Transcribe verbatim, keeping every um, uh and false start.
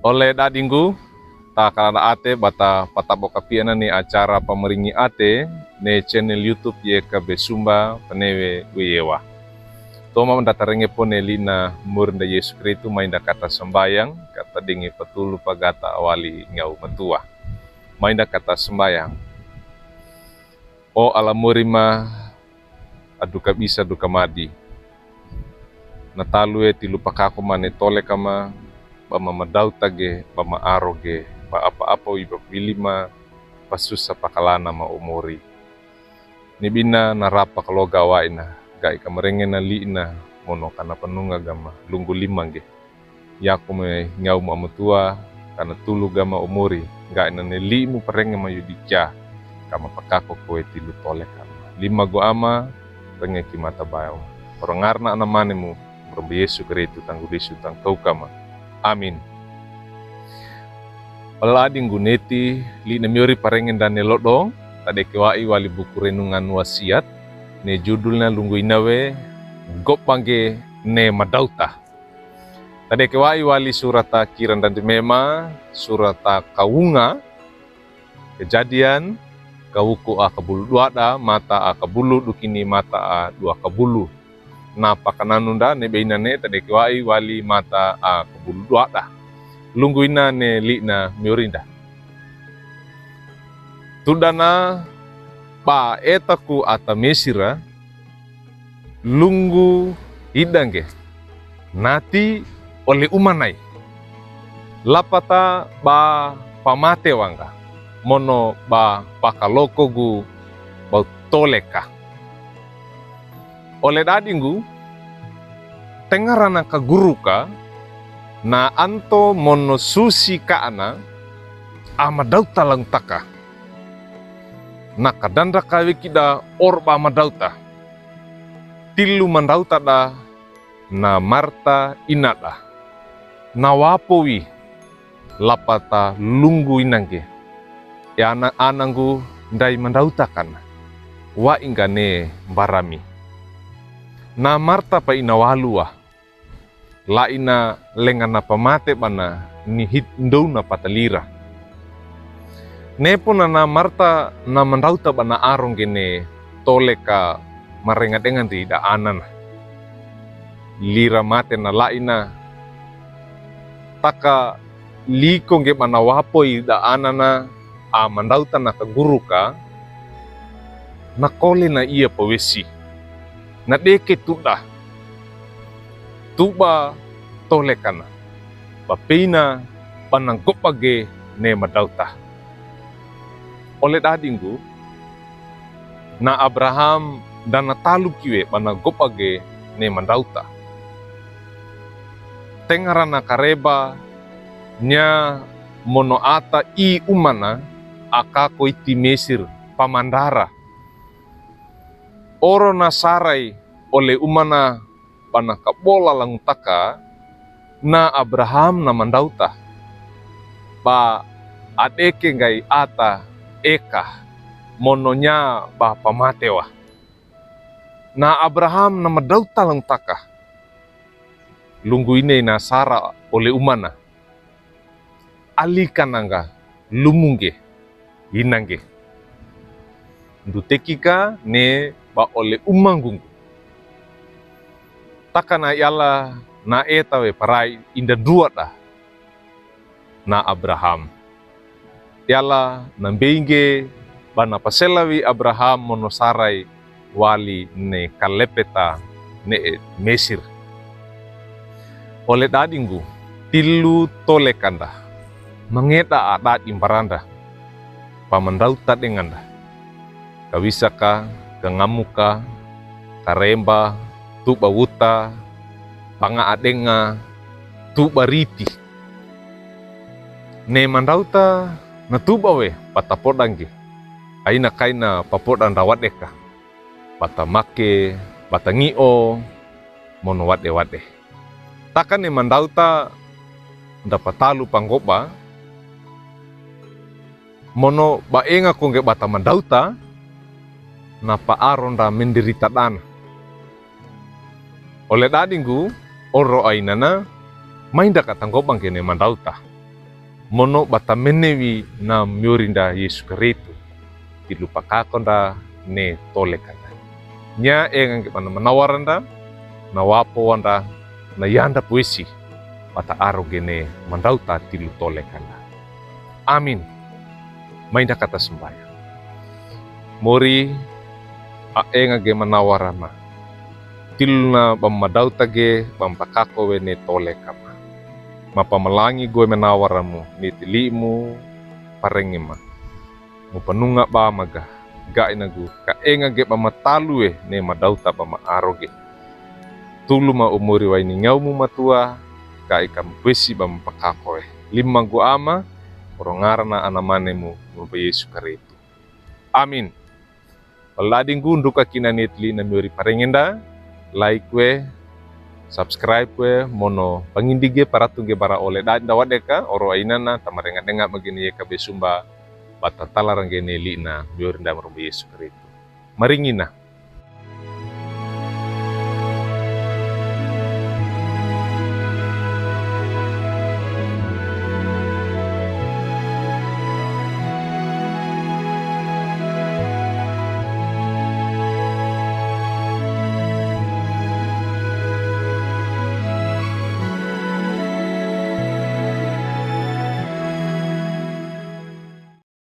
Ole dadinggu, ta kalana ate ba ta pataɓo kapiana ne acara pamaringi ate ne channel YouTube Yeka Besumba Penewe Weyewa. Toma manda tarenge po ne li'na Morinda Yesu Kristu, mainda kata sambayang, kata dengi patulu pagata awali ngaw matuwa. Mainda kata sambayang. O ala Mori ma, a duka bisa duka madi. Na talo e tilo pakako ma ne toleka ma, ba mamadaw tage, ba maaro ge, ba apa-apa wi ba pili ma, pasusa pakalana ma o Mori. Ni bina na rapa kaloga waina, ga'i ka marenge na li'na, mono kana panunga gama, lunggu lima ge. Yako me ngaw ma matuwa, kana tulu gama o Mori, ga'i na ne li'mu parenge ma yudikya, kama pakako ko e tilo toleka. Lima go ama, renge ki mata bayo. Orongarna ana mane mu, Moronda Yesu Kristu tanggu lisu tangkau kama. Amin. Pala dinggu neti, li'na miori parenge ndane lodo, tadeke wa'i wali buku renungan wasiat, ne judulna lunggu ina we, Goba ge ne madawta. Tadeke wa'i wali surata Kiranda Ndimema, surata Kawunga, Kejadian, kawuku a kabulu dwada, mata a kabulu dukini mata a dwa kabulu. Na pakananu nda ne beina ne tadeke wa'i wali mata a kabulu dwada. Lunggu ina ne li'na miori nda. Todana ba etaku ata Mesir a, lunggu idange, nati ole umanay. Lapata ba pamatewa nga, mono ba pakaloko gu ba toleka. Ole dadinggu, tengarana ka guru ka, na anto mono susi ka ana, a madawta langtaka. Na kadandra ka wekida or ba madawta. Tilo mandawta da na Marta ina da. Na wapo wi lapata lunggu inange. E ana, ananggu ndai mandawta kana. Wa'i nga ne mbarami. Na Marta pa ina walowa. Laina lenga na pamate bana ni hit ndona patalira. Nepo na na Marta na mandawta bana aronge ne toleka marenga dengan di da anana. Lira mate na laina. Taka liko nge bana wapo i da anana a mandawta na ka guru ka, na kole na iya pawesi. Na deke toda. Toba tolekana. Ba peina bana goba ge ne madawta. Ole dadinggu, na Abraham dana talo kiwe bana goba ge ne mandawta. Tengarana kareba nia mono ata i umana a kako iti Mesir pamandara. Oro na Sarai ole umana bana kabola langtaka, na Abraham na mandawta. Ba adeke ngai ata eka mono nia ba pamatewa. Na Abraham na mandawta langtaka. Lunggu ine na Sara ole umana. Alikana nga lumunge, inange. Ndoteki ka ne ba ole umanggu. Takana iala na eta we parai inda dua da. Na Abraham. Iala na mbeinge bana pasela wi Abraham mono Sarai wali ne kalepeta ne e Mesir. Ole dadinggu, tilo tolekanda. Mangeda a dadi mbaranda. Pamandawta denganda. Kawisaka, kangamuka, karemba, toba wota, panga adenga, toba riti. Ne mandawta na toba we, patapodange. Aina kaina papodanda wadeka. Batamake, batangi'o, mono wade-wade. Takane mandawta nda patalo pangoba, mono baenga konge bata mandawta, na paaro nda menderita dana. Ole dadinggu, oro ainana, mainda katangoba ngene mandawta. Mono bata mene wi na miori nda Yesu Keristu, tilu pakako nda ne tole kanda. Nia enga nge bana manawara nda, na wapo wanda, na yanda pwesi, bata aro gene mandauta tilu tole kanda. Amin. Mai nda kata sembaya. Mori a enga ge manawara ma. Tilu na bama madauta ge bama pakako we ne tole kama. Mapamalangi go we manawara mo, ne tili mo parenge ma. Mo panonga bama ga, ga ina go, ka enga ge bama talu we ne madauta bama aro ge. Tolo ma o mori wa ini ngaw mo matoa, ka ika mo pwesi bama pakako we. Lima go ama, oro ngaran a ana mane mo, mo ba Yesu Keristu. Amin. Wala ading go ndro ka kina ne tili na miori parenge nda, like we, subscribe we, mono pangindigi e para tonge bara ole da, da wade ka, oro aina na, tamarenga denga magini ye ka be somba, bata tala range ne li na miori nda mo ba Yesu Keristu. Maringina.